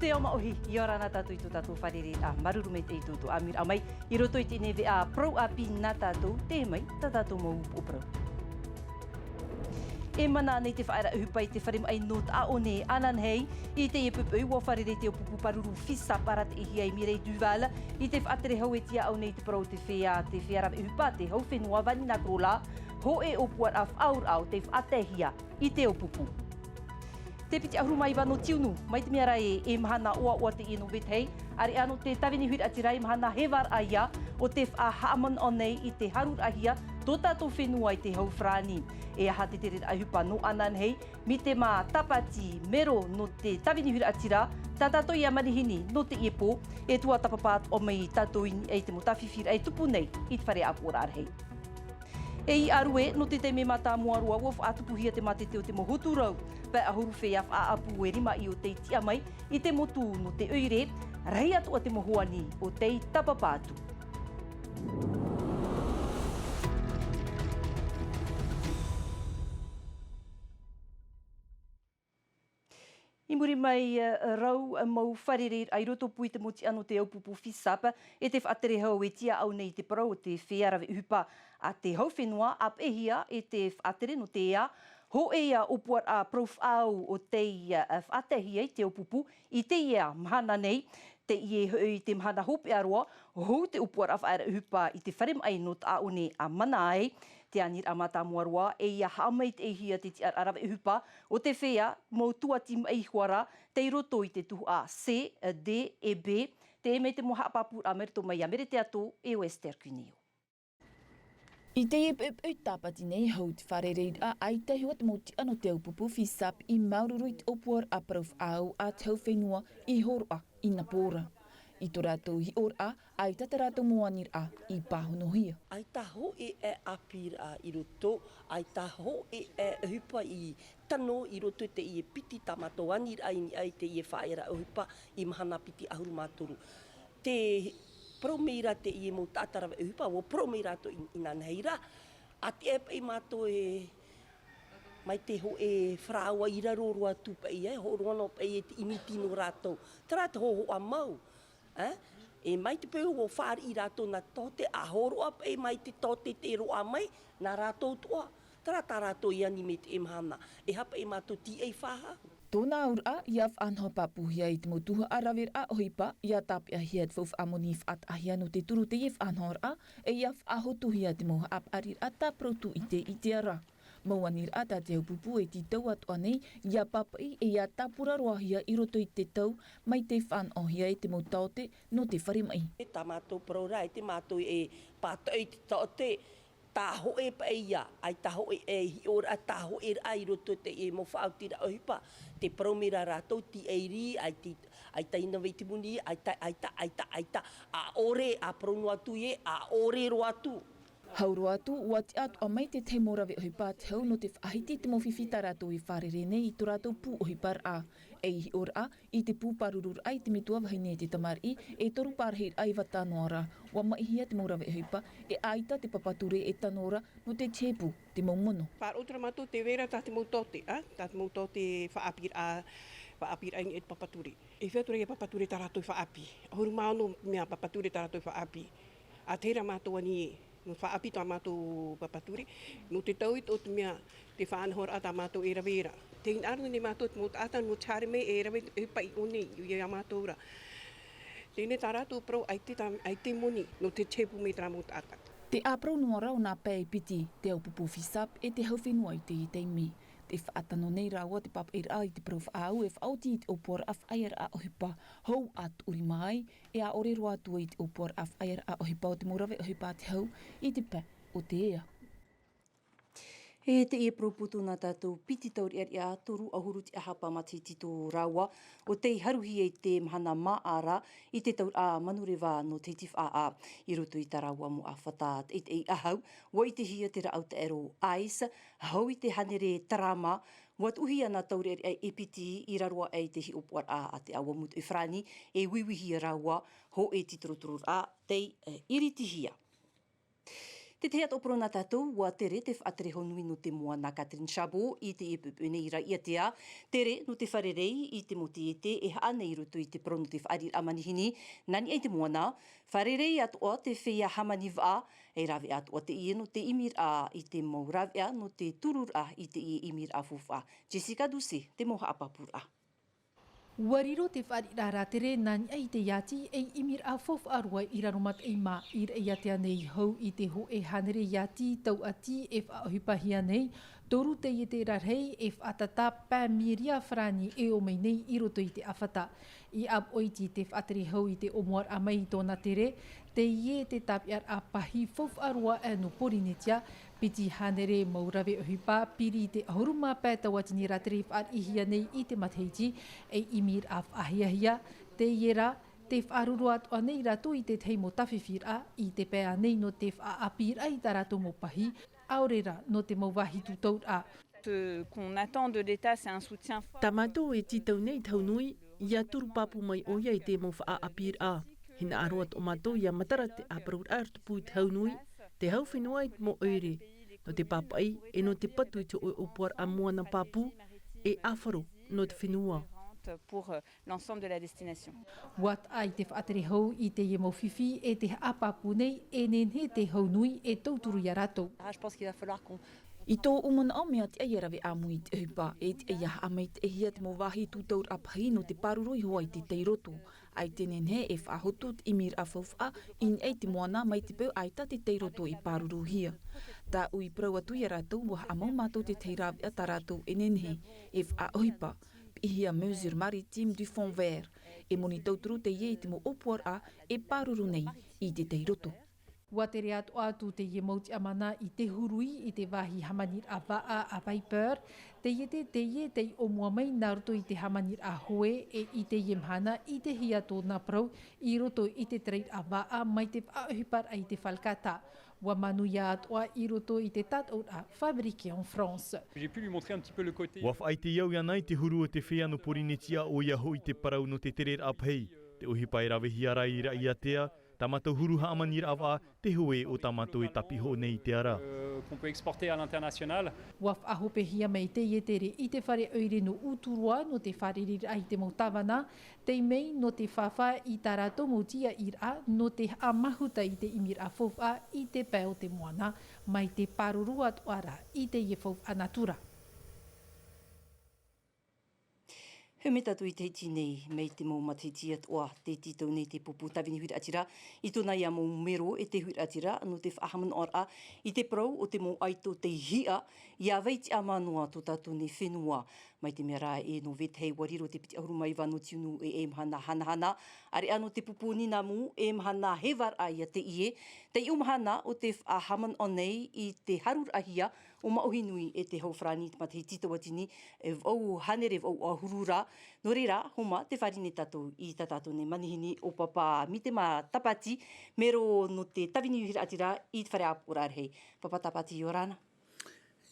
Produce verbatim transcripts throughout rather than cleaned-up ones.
Te ao māʻohi, ʻia ora na tātou i tō tātou fārereiraʻa, māuruuru maitaʻi i tō ʻoutou ʻāmuiraʻa mai i roto i teie nei veʻa parau ʻāpī nā tātou, tē ʻere mai tā tātou mau upoʻo parau. E mana nei te faʻaearaʻa ʻohipa i te fare maʻi nō Taʻaone ananahi. I teie poʻipoʻi ʻua fārerei te ʻōpupu pāruru FISAP, arataʻihia e Mireille Duval, i te faʻatere hau e tiʻa ʻau nei i te parau o te feiā, te feiā rave ʻohipa a te hau fenua Vanina Kröller, hōʻē ʻōpuaraʻa faʻaauraʻa o tei faʻataehia i te ʻōpupu. Te piti ʻahuru mā iva nō tiunu, mai te mea ra ē, e mahana ʻoaʻoa teie nō vetahi, ʻāreʻa nō te tāvini huiraʻatira, e mahana hevaraʻa ïa o te faʻahaʻamanaʻo nei i te hāruraʻahia tō tātou fenua i te hau farāni. E aha te tereraʻa ʻohipa nō ananahi, mai te mau tāpati mero nō te tāvini huiraʻatira, tā tātou ïa manihini nō teie pō, e tuatāpapa atoʻa mai tātou i niʻa i te mau tāfifiraʻa e tupu nei i te fare ʻāpoʻoraʻa rahi. E i ʻĀrue, nō te taime mātāmua roa, ʻua faʻatupuhia te mātete o te mau hotu rau pae ʻahuru feiā faʻaʻapu e rima ʻī o tei tiʻa mai i te motu nō te ʻoire, rahi atoʻa te mau hoani o tei tāpapa atu. I muri mai, eh, rau mau fārereiraʻa i rotopū i te mau tiʻa nō te ʻōpupu FISAP, e te faʻatere hau e tiʻa ʻau nei i te parau o te feiā rave ʻohipa a te hau fenua, ʻāpeʻehia e te faʻatere nō te ea, hōʻē ʻōpuaraʻa parau faʻaau o tei, eh, faʻataehia i te ʻōpupu i teie mahana nei. Teie hoʻi te mahana hopeʻa roa, hou te ʻōpuaraʻa faʻaearaʻa ʻohipa i te fare maʻi nō Taʻaone a mana ai. Te aniraʻa mātāmua roa, e ʻia haʻamaitaʻihia te tiʻaraʻa rave ʻohipa o te feiā mau tuati maʻi iho ā ra, tei roto i te tuhaʻa C, D, e B. Te ʻē mai te mau haʻapāpūraʻa mai roto mai iā Mere Teato e ʻo Esther Cuneo. I teie poʻipoʻi tāpati nei, hou te fārereiraʻa, ʻaita e hua te mau tiʻa nō te ʻōpupu FISAP i māuruuru i te ʻōpuaraʻa parau faʻaau a te hau fenua i hōroʻa i nā pō ra. I tō rātou hiʻoraʻa, ʻaita tā rātou mau aniraʻa i pāhonohia. ʻAita hōʻē ʻāpīraʻa i roto, ʻaita hōʻē ʻohipa i tano i roto i teie piti tā mātou aniraʻa i niʻa i teie faʻaearaʻa ʻohipa i mahana piti ʻahuru mā toru. Te parau mai ra teie mau taʻata rave ʻohipa, ʻua parau mai rātou i, inanahi ra. ʻA tiʻa paʻi mātou e, mai te hōʻē faraoa i raro roa atu paʻi, e hōroʻa noa paʻi e te ʻimi tino rātou. Terā te hōhoʻa mau, e? E mai te peu ʻua fāriʻi rātou nā taote, ʻa hōroʻa paʻi mai te taote tei roaʻa mai, nā rātou atoʻa. Terā tā rātou i ani mai teie mahana. E aha paʻi mātou tīaʻi faʻahou. Tōna auraʻa, ʻia faʻanaho pāpūhia i te mau tuhaʻa raveraʻa ʻohipa, ʻia tāpeʻahia te faufaʻa moni faʻataʻahia nō te turu teie faʻanahoraʻa, e ʻia faʻahotuhia te mau haʻapaʻariraʻa tāpura atu i te, i te ara. Mau aniraʻa tā te ʻōpupu e tītau atoʻa nei, ʻia pāpaʻi e ʻia tāpura roahia i roto i te tau, mai tei fānaʻohia e te mau taote nō te fare maʻi. E tā mātou parau ra, e te mātou e pātoʻi te taote, tā hōʻē paʻi ïa, ʻaita hōʻē e hiʻoraʻa, tā hōʻēraʻa i roto i teie mau faʻaotiraʻa ʻohipa, te parau mai ra rātou, tīaʻi, ʻaita, ʻaita ʻino vau i te moni, ʻaita, ʻaita, ʻaita, ʻaita, ʻaʻore, ʻa parau noa atu ē, ʻaʻore roa atu. Hau roa atu, ʻua tiʻa atoʻa mai te tahi mau rave ʻohipa a te hau nō te faʻahiti i te mau fifi tā rātou e fārerei nei i tō rātou pū ʻohiparaʻa. E hiʻoraʻa, i te pū pārururaʻa i te metua vahine e te tamariʻi, e toru parahiraʻa i vata noa ra, ʻua maʻihia te mau rave ʻohipa, e ʻaita te papa ture e tano ra nō te tehepu te mau mono. Faʻaroʻo atu ra mātou te vera tā te mau taote, ā, tā te mau taote faʻaʻāpīraʻa, faʻaʻāpīraʻa i niʻa i te papa ture. E fitu atu ra ïa papa ture tā rātou i faʻaʻāpī. ʻAhuru mā ono mea papa ture tā rātou i faʻaʻāpī. ʻA tahi ra mātou ani, nō faʻaʻāpī tā mātou papa ture, nō te taui tō te mea te faʻanahoraʻa tā mātou e rave ra. Tē hinaʻaro nei mātou te mau taʻata nō te haere mai e rave e paʻi ʻō nei iā mātou ra. Teie tā rātou parau, ʻaita, ʻaita moni nō te tehepu mai terā mau taʻata. Tē ʻāparau noa ra ʻōna pae piti, te ʻōpupu FISAP e te hau fenua i teie taime. Tē faʻatano nei rāua te pāpaʻiraʻa i te parau faʻaau e faʻaoti i te ʻōpuaraʻa faʻaearaʻa ʻohipa, hou ʻa tuʻurima ai, e ʻaʻore roa atu i te ʻōpuaraʻa faʻaearaʻa ʻohipa o te mau rave ʻohipa a te hau i te pae o te ea. E teie parau putu nā tātou piti taureʻareʻa, toru ʻahuru tiʻahapa matahiti tō rāua, ʻo tei haruhia i te mahana māʻa ra, i te tauraʻa manureva nō Tahiti Faʻaʻā. I roto i tā rāua mau ʻāfata teitei ʻāhau, ʻua ʻitehia te rāʻau taʻero ice, hau i te hānere tarama, ʻua tuʻuhia nā taureʻareʻa e piti i raro aʻe i te hiʻopoʻaraʻa a te ʻāua mūtoʻi farāni, e uiuihia rāua, hōʻē titorotororaʻa tei, eh, iritihia. Te tahi atu o parau nā tātou, ua tere te faʻatere hau nui nō te moana Catherine Chabot i teie poʻipoʻi nei i Raʻiātea. Tere nō te fārerei i te mau taiete e haʻa nei i roto i te parau nō te fāriʻiraʻa manihini, nā niʻa i te moana. Fārerei atoʻa te feiā hāmani vaʻa, e rāveʻa atoʻa teie nō te ʻimiraʻa i te mau rāveʻa nō te tururaʻa i teie ʻimiraʻa faufaʻa. Jessica Doucet, te mau haʻapāpūraʻa. Ua riro te fāriʻiraʻa rātere nā niʻa i te iāti ei ʻimiraʻa faufaʻa roa i raro mataʻi mā i Raʻiātea nei hau i te hōʻē hānere iāti tauʻati e faʻaʻohipahia nei, toru taiete rarahi e faʻatata pae miria farāni e ō mai nei i roto i te ʻāfata. I ʻāpoʻo iti te faʻatere hau i te ʻōmuaraʻa mai i tōna tere, teie te tāpeʻaraʻa pahī faufaʻa roa aʻe nō Pōrīnetia, piti hānere mau rave ʻohipa, piri i te ʻahuru mā pae tauatini rātere i fāriʻihia nei i te matahiti, ei ʻimiraʻa faʻahiahia, teie rā, tē faʻaruru atoʻa nei rātou i te tahi mau tāfifi raʻa, i te pae ānei nō te faʻaʻāpīraʻa i tā rātou mau pahī, ʻaore rā nō te mau vāhi tūtauraʻa. Ce qu'on attend de l'État, c'est un soutien fort. Tā mātou e tītau nei te hau nui, ʻia turu pāpū mai ʻoia i te mau faʻaʻāpīraʻa. Hinaʻaro atoʻa mātou ʻia matara te ʻāparauraʻa tupu i te hau nui, te hau fenua i te mau ʻoire, nō te pāpaʻi, e nō te patu i te hōʻē ʻōpuaraʻa moana pāpū, e ʻāfaro nō te fenua. Pour, euh, l'ensemble de la destination. Ua taʻa i te faʻatere hau i teie mau fifi e te haʻapāpū nei e nehenehe te hau nui e tauturu ia rātou. Ah, je pense qu'il va falloir qu'on... I tōʻu manaʻo, mea tiʻa ʻia rave ʻāmui i te ʻohipa, e tiʻa ʻia haʻamaitaʻihia te mau vāhi tūtauraʻa pahī nō te pāruru iho ā i te tairoto. ʻAita e nehenehe e faʻahotu te ʻimiraʻa faufaʻa i niʻa i te moana mai te peu ʻaita te tairoto i pāruruhia. Tāʻu i parau atu ia rātou ua haʻamau mātou te tahi rāveʻa tā rātou e nehenehe e faʻaʻohipa, piʻihia Mesures Maritimes du Fonds Vert, e moni tauturu teie i te mau ʻōpuaraʻa e pāruru nei i te tairoto. Ua tere atoʻa atu teie mau tiʻamana i te huru i te vāhi hāmaniraʻa vaʻa a Viper, taiete teie tei ʻōmua mai nā roto i te hāmaniraʻa hoe, e i teie mahana i te hia tōna parau i roto i te tereraʻa vaʻa mai te faʻaʻohiparaʻa i te Falkata. Ua manuia atoʻa i roto i te tātaʻuraʻa Fabriqué en France. J'ai pu lui montrer un petit peu le côté. Ua faʻaʻite au iāna i te huru o te feiā nō Pōrīnetia, ʻoia hoʻi te parau nō te tereraʻa pahī. Te ʻohipa e ravehia ra i Raʻiātea, tā mātou huru hāmaniraʻa vaʻa, te hoe o tā mātou e tāpiʻi hoʻi nei i te ara. Euh, qu'on peut exporter à l'international. Ua faʻahopehia mai teie tere i te fare ʻoire nō Uturoa nō te fārereiraʻa i te mau tāvana, tei mai nō te fāfā i tā rātou mau tiaʻiraʻa nō te haʻamāhuta i te ʻimiraʻa faufaʻa i te pae o te moana, mai te pāruru atoʻa ra i teie faufaʻa natura. Haere mai tātou i te hiti nei, mai te mau matahiti atoʻa, tē tītau nei te pupu tāvini huiraʻatira i tōna ia mau mero e te huiraʻatira, nō te faʻahaʻamanaʻoraʻa i te parau o te mau ʻaito tei hiʻa, ʻia vai tiʻamā noa tō tātou nei fenua. Mai te mea rā, e nō vetahi ua riro te piti ʻahuru mā iva nō tiunu e, e mahana hanahana, ʻāreʻa nō te pupu nīnamu, e mahana hevaraʻa ia teie, tei ʻō mahana o te faʻahaʻamanaʻo nei i te haruraʻahia o Māʻohi nui e te hau farāni i te matahiti tauatini, e vaʻu hānere vaʻu ʻahuru ra. Nō reira, homa te fāriʻi nei tātou i tā tātou nei manihini ʻo Papa Mitema Tapati, mero nō te tāvini huiraʻatira i te fare ʻāpoʻoraʻa rahi. Papa Tapati, ʻia ora na.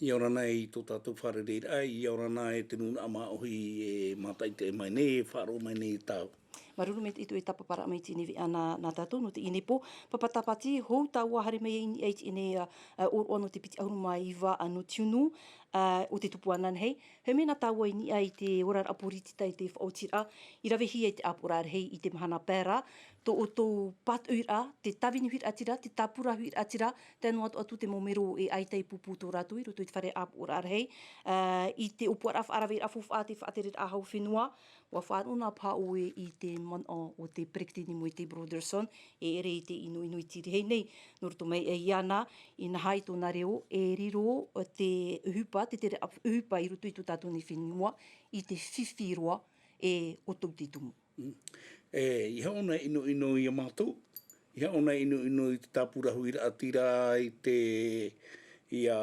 ʻIa ora na i tō tātou fārereiraʻa, ʻia ora na e te nūnaʻa Māʻohi e mātaʻitaʻi mai nei, e faʻaroʻo mai nei tātou. Māuruuru maitaʻi tō ʻoe tāpaparaʻa mai i teie nei veʻa nā, nā tātou nō teie nei pō. Papa Tapati, hou tāua haere mai i niʻa i teie nei, ā, ā, ʻōroʻa nō te piti ʻahuru mā iva, ā, nō tiunu, ā, ʻo te tupu ananahi. Haere mai na tāua i niʻa i te oraraʻa pōritita, i te faʻaotiraʻa i ravehia i te ʻāpoʻoraʻa rahi i te mahana pae ra, tō ʻoutou pātoʻiraʻa, te tāvini huiraʻatira, te tāpura huiraʻatira, tae noa atu atu te mau mero e ʻaita e pupu tō rātou i roto i te fare ʻāpoʻoraʻa rahi, ā, i te ʻōpuaraʻa faʻaraveraʻa faufaʻa, te faʻatereraʻa hau fenua, ʻua faʻaroʻo na paha ʻoe i te manaʻo o te peretiteni Moetai Brotherson, e ʻere i te ʻinoʻino i te rahi nei, nō roto mai iāna, inaha i tōna reo, e riro te ʻohipa, te tere ʻohipa i roto i tō tātou nei fenua, i te fifi roa e ʻoutou te tumu. Mm. E, ʻeiaha ʻōna e ʻinoʻino ia mātou, ʻeiaha ʻōna e ʻinoʻino i te tāpura huiraʻatira, i te, ʻia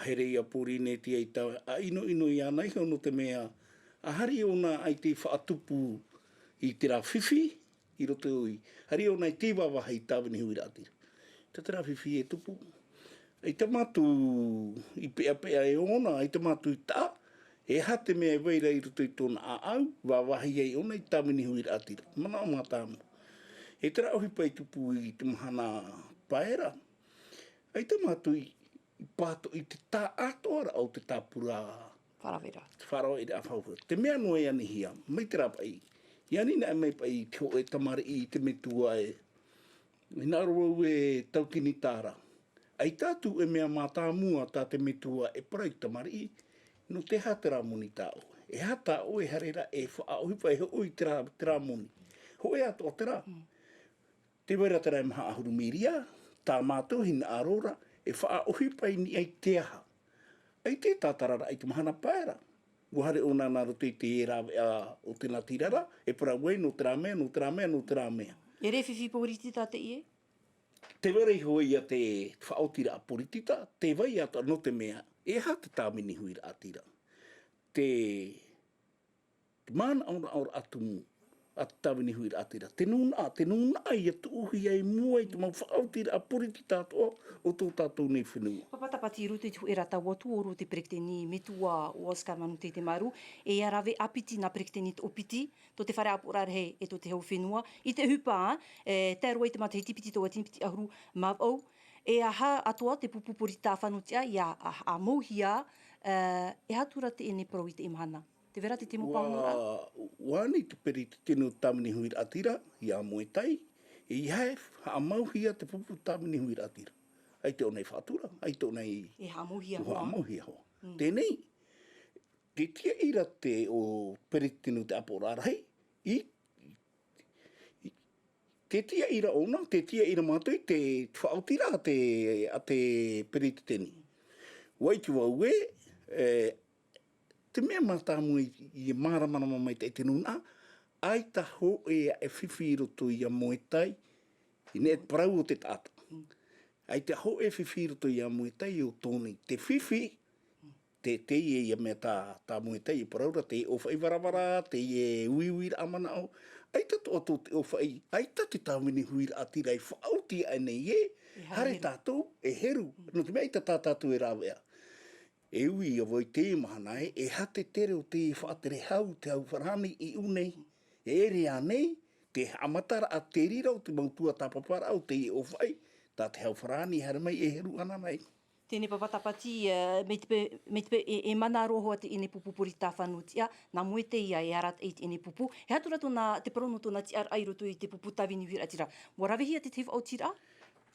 here ia Pōrīnetia i tā, ʻa ʻinoʻino iāna iho nō te mea, ʻa haere ʻōna ʻaita i faʻatupu i terā fifi i roto i, haere ʻōna i te vāvāhi tāvini huiraʻatira. Terā fifi e tupu. ʻAita mātou i peʻapeʻa e ʻōna, ʻaita mātou i taʻa, e aha te mea e vai ra i roto i tōna ʻāʻau, vāvāhi ai ʻōna i tāvini huiraʻatira. Manaʻo mātāmua. E terā ʻohipa i tupu i te mahana pae ra, ʻAita mātou i, i pātoʻi te taʻatoʻaraʻa o te tāpura. Faʻaraveraʻa. Te faʻaraveraʻa faʻahou. Te mea noa i anihia, mai te rāpaʻi. I ani nā mai paʻi te hōʻē tamariʻi i te metua e. Hinaʻaro vau e tautini tāra. ʻAita atu e mea mātāmua tā te metua e parau i te tamariʻi, nō te aha terā moni tā ʻoe. E aha tā ʻoe e haere ra e faʻaʻohipa e hoʻo i terā, terā moni. Hōʻē atoʻa terā. Mm. Tē vai ra terā e maha ʻahuru mīria, tā mātou hinaʻaro ra, e faʻaʻohipa i niʻa i te aha. ʻAita e tātararaʻa i te mahana pae ra. ʻUa haere ʻōna nā roto i te rāveʻa o te natirara, e parau ai nō terā mea, nō terā mea, nō terā mea. E rē fifi poritita teie? Tē vai ra iho ia te faʻaotiraʻa poritita, tē vai atoʻa nō te mea, e aha te tāvini huiraʻatira. Te Te manaʻonaʻoraʻa tumu a te tāvini huiraʻatira. Te nūnaʻa, te nūnaʻa ia tuʻuhia i mua i te mau faʻaotiraʻa poritita atoʻa o tō tātou nei fenua. Papa Tapati, i roto i te hōʻē ra tau atu o rō te peretiteni metua o Oscar Manu Teitemaru, e ia rave ʻāpiti nā peretiteni toʻopiti, tō te fare ʻāpoʻoraʻa rahi e tō te hau fenua, i te ʻohipa, e, tae roa i te matahiti piti tauatini piti ʻahuru mā vaʻu, e aha atoʻa te pupu poritita fānau tiʻa, ia, a, a mauhia, e, e aha atu ra teie nei parau i teie mahana. Tē vai ra te mau pāhonoraʻa. ʻUa, ʻua ani te peretiteni o te tāvini huiraʻatira, ia Moetai, e ia haʻamauhia te pupu tāvini huiraʻatira. ʻAita ʻōna i faʻatura, ʻaita ʻōna i. E haʻamauhia hoʻi. Haʻamauhia hoʻi. Mm. Teie nei, te tiaʻi ra te, o peretiteni o te ʻāpoʻoraʻa rahi, i, i, te tiaʻi ra ʻōna, te tiaʻi ra mātou i te faʻaotiraʻa a te, a te peretiteni. ʻUa ʻite vau ē, e, te mea mātāmua i, i māramarama mai te, te nūnaʻa, ʻaita hōʻē aʻe fifi i roto ia Moetai, i niʻa i te parau o te taʻata. ʻAita hōʻē fifi i roto ia Moetai o tōna i te fifi, te, teie ia mea tā, tā Moetai e parau ra, te ʻōfaʻi varavara, te uiuiraʻa manaʻo, ʻaita atoʻa tō te ʻōfaʻi, ʻaita te tāvini huiraʻatira i faʻaoti aʻe nei ē, e haere tātou, e heru, nō te mea ʻaita tā tātou e rāveʻa. E ui ia vau i teie mahana ē, e aha te tere o teie faʻatere hau, te hau farāni i ʻū nei, e ʻere ānei, te haʻamataraʻa te reira o te mau tuatāpaparaʻa o teie ʻōfaʻi, tā te hau farāni e haere mai e heru ananahi. Teie nei Papa Tapati, e, mai te peu, mai te peu, e, e mana roa hoʻi teie nei pupu poritita fānau tiʻa, nā Moetai ia e arataʻi i teie nei pupu. E aha atu ra tōna, te parau nō tōna tiʻaraʻa i roto i te pupu tāvini huiraʻatira. ʻUa ravehia te tahi faʻaotiraʻa?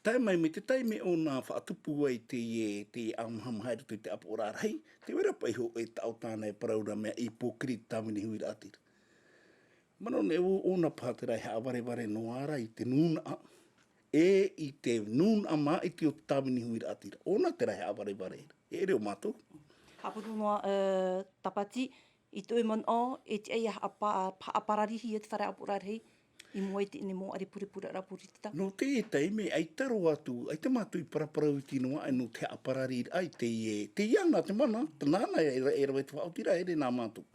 Tae mai, mai te taime ʻōna faʻatupu ai teie, teie ʻāmahamaha i roto i te ʻāpoʻoraʻa rahi, tē vai ra paʻi hōʻē taʻo tāna e parau ra mea hypocrite tāvini huiraʻatira. Manaʻo nei vau ʻōna paha terā e haʻavarevare noa ra i te nūnaʻa, e i te nūnaʻa māʻiti o te tāvini huiraʻatira. ʻŌna terā e haʻavarevare ra. E ʻere ʻo mātou. Haʻapūpū noa, e, Tapati, i tō ʻoe manaʻo, e tiʻa ia haʻapa-, haʻapararihia te fare ʻāpoʻoraʻa rahi i mua i teie nei mau ʻare purepureraʻa poritita? Nō teie taime, ʻaita roa atu, ʻaita mātou i paraparau iti noa aʻe nō te haʻaparariraʻa i teie, teie ana te mana, nāna e ra-, e rave te faʻaotiraʻa, e ʻere nā mātou.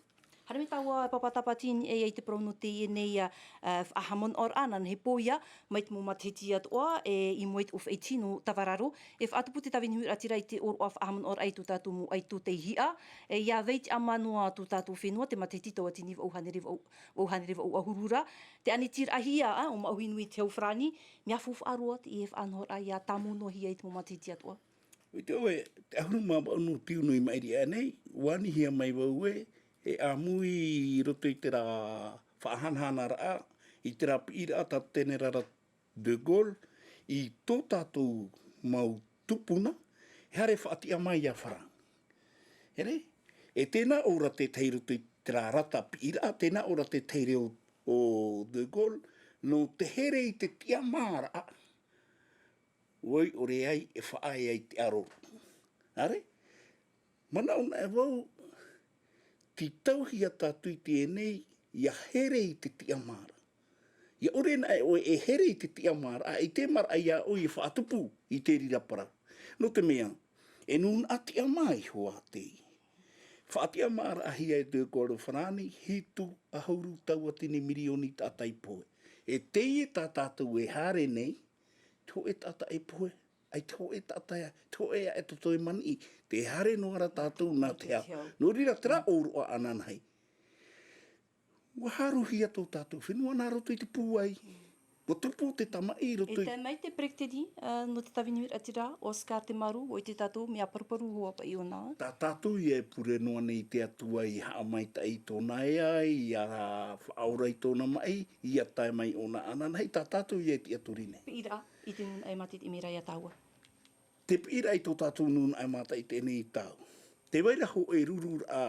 Haere mai tāua, Papa Tapati, i niʻa i te parau nō teie nei, ā, ā, faʻahaʻamanaʻoraʻa, nāna he pō ia, mai te mau matahiti atoʻa, e, i mua i te ʻōfaʻi tino tavararo, e faʻatupu te tāvini huiraʻatira i te ʻōroʻa faʻahaʻamanaʻoraʻa i tō tātou mau ʻaito tei hiʻa, e, ʻia vai tiʻamā noa tō tātou fenua, te matahiti tauatini vaʻu hānere vaʻu, vaʻu hānere vaʻu ʻahuru ra, te ʻanitiraʻahia, ā, ʻo Maʻuhinui i te hau farāni, mea faufaʻa roa teie faʻanahoraʻa ʻia tāmau noa hia i te mau matahiti atoʻa. ʻUa ʻite ʻoe, te ʻahuru mā vaʻu nō te unu i maʻiri aʻe nei, ʻua anihia mai vau ē, e ʻāmui i roto i terā faʻahanahanaraʻa, i terā piʻiraʻa tā te Tenerara de Gaulle, i tō tātou mau tupuna, e haere faʻatiʻamā ia Farāni. ʻEre, e tē nā ʻō ra te tahi i roto i terā rata piʻiraʻa, tē nā ʻō ra te tahi reo o de Gaulle, nō te here i te tiʻamāraʻa. ʻUa ʻore ai e faʻaea i te ʻaro. ʻAre? Manaʻo naʻe vau, tītauhia tātou i teie nei, ʻia here i te tiʻamāraʻa. ʻIa ʻore naʻe ʻoe e here i te tiʻamāraʻa, ʻaita e maraʻa ia ʻoe e faʻatupu i te reira parau. Nō te mea, e nūnaʻa tiʻamā iho ā teie. Faʻatiʻamāraʻahia e te koro Farāni, hitu ʻahuru tauatini mirioni taʻata i pohe. E teie tā tātou e haere nei, te hōʻē taʻata e pohe, ʻaita hōʻē taʻata, te hōʻē aʻe tō te maniʻi, tē haere noa ra tātou nā te hau. Nō reira terā ʻōroʻa ananahi. ʻUa haruhia tō tātou fenua nā roto i te pūai. Ua tupu te tamaʻi i roto i. E tae mai te peretiteni, ā, nō te tāvini nui raʻatira, Oscar Temaru, ʻua ʻite tātou, mea paruparu hoʻi paʻi ʻōna. Tā tātou ia e pure noa nei i te Atua i haʻamaitaʻi i tōna ea, ia faʻaora i tōna maʻi, ia tae mai ʻōna ananahi, tā tātou ia e tiʻaturi nei. Piʻiraʻa i te nūnaʻa e mātete i mea ra ia tāua. Te piʻiraʻa i tō tātou nūnaʻa e mātete nei i tāua. Tē vai ra hōʻē rururaʻa,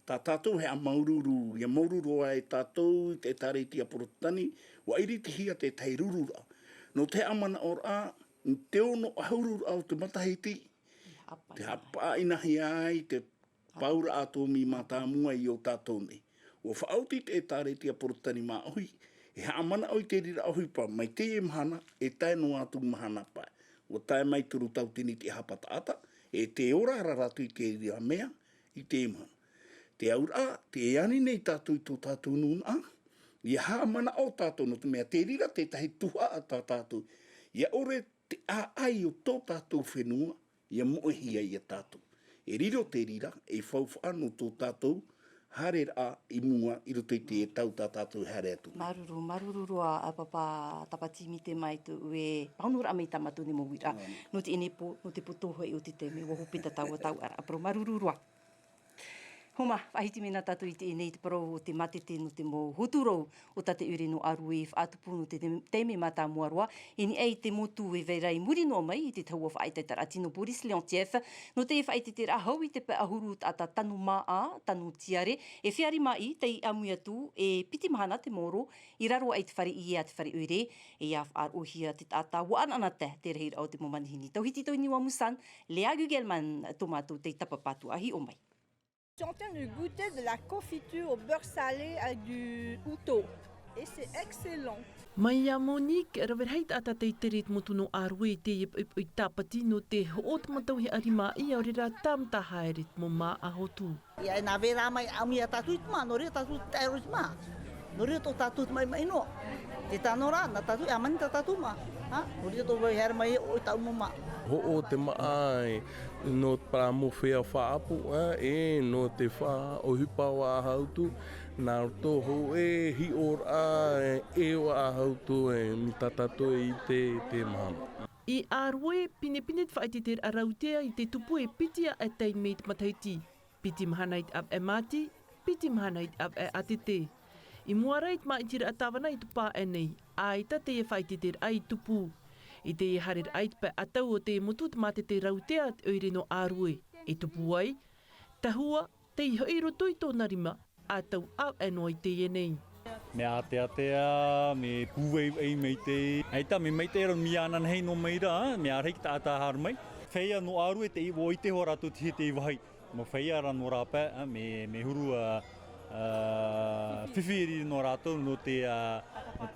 tā tātou e haʻamāuruuru, ʻia māuruuru ā e tātou i te ʻĒtārētia Porotetani, ʻua ʻiritihia tētahi rururaʻa. Nō te haʻamanaʻoraʻa, i te ono ʻahururaʻa o te matahiti, te haʻapaʻo-inahi-ā-ʻai te pauraʻa atomi mātāmua i ō tātou nei. ʻUa faʻaoti te ʻĒtārētia Porotetani māʻohi, e haʻamanaʻo i te reira ʻohipa mai teie mahana, e tae noa atu mahana pae. ʻUa tae mai toru tauatini te ʻāpī taʻata, e tē ora ra rātou i te reira mea, i teie mahana. Te auraʻa, tē ani nei tātou i tō tātou nūnaʻa, ʻia haʻamanaʻo tātou nō te mea te reira tētahi tuhaʻa tā tātou. ʻIa ʻore te ʻāʻai o tō tātou fenua, ʻia moʻehia ia tātou. E riro te reira, ei faufaʻa nō tō tātou haereraʻa i mua i roto i te tau tā tātou e haere atu. Māuruuru, māuruuru roa, ā, Papa Tāpati Mite mai tō ʻoe pāhonoraʻa mai i tā mātou nei mau uiraʻa. Nō teie nei pō, nō te poto hoʻi o te taime, ʻua hope tā tāua tauʻaraʻa parau, māuruuru roa. Homa, faʻahiti mai na tātou i teie nei te parau o te mātete nō te mau hotu rou o tā te ʻoire nō Arue i faʻatupu nō te taime mātāmua roa, i niʻa i te motu e vai ra i muri noa mai i te tahua faʻaʻetaʻetaraʻa tino Boris Leontief, nō te faʻaʻetaʻetaraʻa hau i te pae ʻahuru taʻata tano mā ʻā, tano tiare, e fēʻaramaʻi, tei ʻāmui atu, e piti mahana te maoro, i raro aʻe i te fare ʻie a te fare ʻoire, e ʻia faʻaroʻohia te taʻata, ʻua ʻanaʻanatae te rahiraʻa o te mau manihini. Tauhiti tō Niwa Musan, Léa Gugelman, tō mātou tei tapapa atu, ʻa hiʻo mai. Je suis en train de goûter de la confiture au beurre salé avec du houtot. Et c'est excellent. Mai iā Monique, rave rahi taʻata tei tere i te motu nō Arue i teie poʻipoʻi tāpati nō te hoʻo o te mau tauihaʻa rima ʻia ʻore rā tāmata haere i te mau māʻa hotu. ʻIa, e nā vera mai ʻāmui iā tātou i te māʻa, nō reira tātou te tae roa i te māʻa. Nō reira tō tātou te maʻimaʻi noa. Te tano rā, nā tātou e hāmani tā tātou māʻa. Ha? Nō reira tō vai haere mai ʻoe i tāʻu mau māʻa. Hoʻo te māʻa e, nō te parau mau feiā faʻaʻapu, ā, e nō te faʻaʻohipa o Vaʻa Hautu, nā roto hōʻē hiʻoraʻa e, e Vaʻa Hautu e, mai tā tātou e ʻite i teie mahana. I Arue, pinepine te faʻaʻetaʻetaraʻa rautea i te tupu e piti aʻe taime i te matahiti. Piti mahana i te ʻāvaʻe māti, piti mahana i te ʻāvaʻe ʻātete. I mua ra i te māʻitiraʻa tāvana i tō Paʻa nei, ʻaita teie faʻaʻetaʻetaraʻa i tupu. I teie haereraʻa i te pae ʻatau o te motu te mātete rautea a te ʻoire nō Arue. E tupu ai, tahua, tei hoʻi i roto i tōna rima, ʻa tau ʻāvaʻe noa i teie nei. Mea āteatea, mea pūaiʻai maitaʻi. ʻAita, mea maitaʻi ra, mea ananahi noa mai ra, mea rahi te taʻata haere mai. Feiā nō Arue, tē ʻite, ʻua ʻite hoʻi rātou te hia tei vāhi. Mau feiā rā nō rāpae, ā, mea, mea huru, ā, ā, fifi i reira nō rātou, nō te, ā,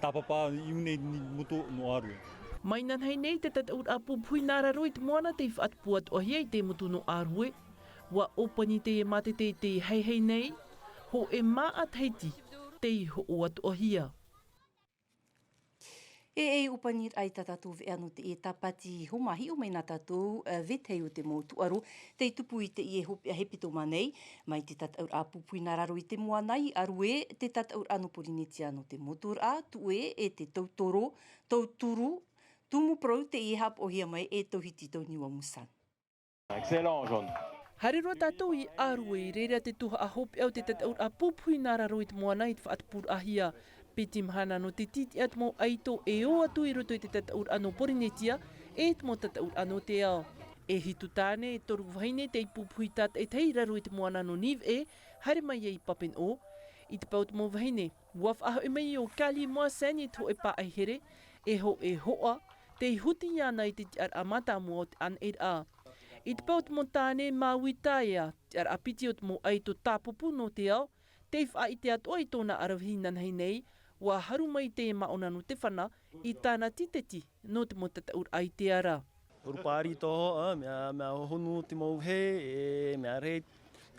tāpapa i ʻō nei i te motu nō Arue. Mai inanahi nei te tataʻuraʻa pupuhi nā raro i te moana tei faʻatupu atoʻahia i te motu nō Arue. ʻUa ʻōpani teie mātete i te haihai nei, hōʻē māʻa Tahiti tei hoʻo atoʻahia. E, e ʻōpaniraʻa i tā tātou veʻa nō teie tāpati, Homa, hiʻo mai na tātou, ā, vetahi o te mau tūʻaro tei tupu i teie hopeʻa hepetoma nei, mai te tataʻuraʻa pupuhi nā raro i te moana i Arue, te tataʻuraʻa nō Porinetia nō te motu ra, Tuʻe, e te tautoro, tauturu, tumu parau teie haʻapaʻohia mai e Tauhiti Tauniua Musan. Excellent, John. Haere roa tātou i Arue, i reira te tuhaʻa hopeʻa o te tataʻuraʻa pupuhi nā raro i te moana i te faʻatupuraʻahia. Piti mahana nō te tītiʻa te mau ʻaito e ō atu i roto i te tataʻuraʻa nō Porinetia, e te mau tataʻuraʻa nō te ao. E hitu tāne, e toru vahine tei pupuhi tātaʻitahi i raro i te moana nō Nīveʻe, haere mai ai i Papeneʻo. I te pae o te mau vahine, ʻua faʻahoʻi mai ʻo Kali Moasen i te hōʻē pāʻai here, e hōʻē hoʻa, tei huti iāna i te tiʻaraʻa mātāmua o te ʻānaʻiraʻa. I te pae o te mau tāne, māuiui ïa, tiʻaraʻa piti o te mau ʻaito tāpupu nō te ao, tei faʻaʻite atoʻa i tōna aravihi inanahi nei, ʻua haru mai te māʻona nō te fana, i tāna tīteti nō te mau tataʻuraʻa i te ara. ʻUrupaʻari tō, ā, mea, mea honu te mau vehe, e mea rahi,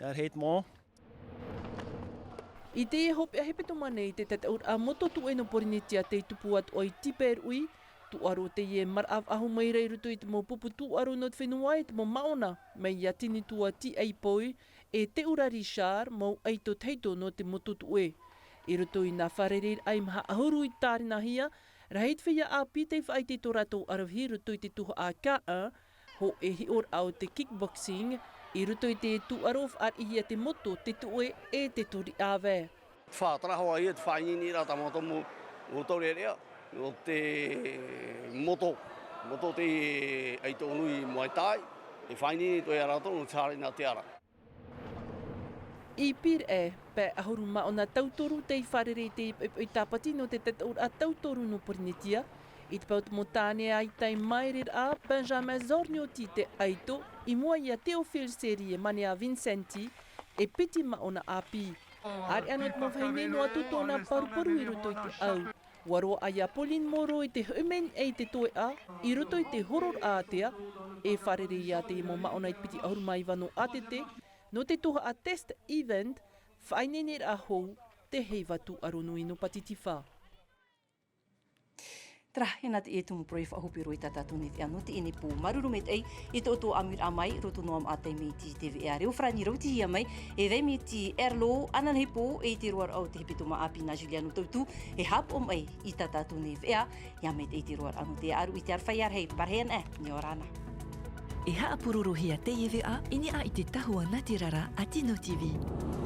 mea rahi te mau. I teie hopeʻa hepetoma nei, te tataʻuraʻa motu Tuʻe nō Porinetia tei tupu atoʻa i Tiperuʻi, tūʻaro teie e maraʻa faʻahou mai ra i roto i te mau pupu tūʻaro nō te fenua e te mau māʻona, mai iā Tinitua Tiaipoi, e Teʻura Richard, mau ʻaito tahito nō te motu Tuʻe. I roto i nā fārereiraʻa i maha ʻahuru i tārenahia, Rahi te feiā ʻāpī tei faʻaʻite i tō rātou aravihi i roto i te tuhaʻa K un, hōʻē hiʻoraʻa o te kickboxing, i roto i te tūʻaro faʻariʻihia te moto, te tuʻe, e te tori ʻāvae. Faʻatarahau ia te faʻaineineraʻa tā mātou mau, mau taureʻareʻa, o te moto, moto te ʻaito nui Muay Thai, e faʻaineine atoʻa ia rātou nō te haere nā te ara. I Pīraʻe, pae ʻahuru mā ono tautoru tei fārerei i te poʻipoʻi tāpati nō te tataʻuraʻa tautoru nō Porinetia. I te pau o te mau tāne ʻaita i māereraʻa, Benjamin Zornioti te ʻaito, i mua ia Théophile Serie Manea Vincenti, e piti mā ono ʻāpī. ʻAreʻa nō te mau vahine noa atu tōna paruparu i roto i te au. ʻUa roaʻa ia Pauline Moreau i te hoʻi mai nei i te toeʻa, i roto i te hororaʻa ātea, e fārerei ia te mau māʻona i te piti ʻahuru mā iva nō ʻĀtete, nō te tuhaʻa test event, faʻaineineraʻa hou, te heiva tūʻaro nui nō Pātitifā. Terā, e nā te ʻē tumu parau e faʻahope roa i tā tātou nei veʻa nō teie nei pō. Māuruuru maitaʻi i tō ʻoutou ʻāmuiraʻa mai, roto noa maʻa taime i te, te veʻa reo farāni rautihia mai, e Vaimiti Erlo, ananahi pō, e i te roaraʻa o te hepetoma ʻāpī nā Juliano Tautu, e haʻapaʻo mai i tā tātou nei veʻa, ʻia maitaʻi te roaraʻa nō te aru i te aroha ia rahi, parahi ana, ʻia ora na. E haʻapurorohia teie veʻa i niʻa i te tahua nā te rara a Tino T V.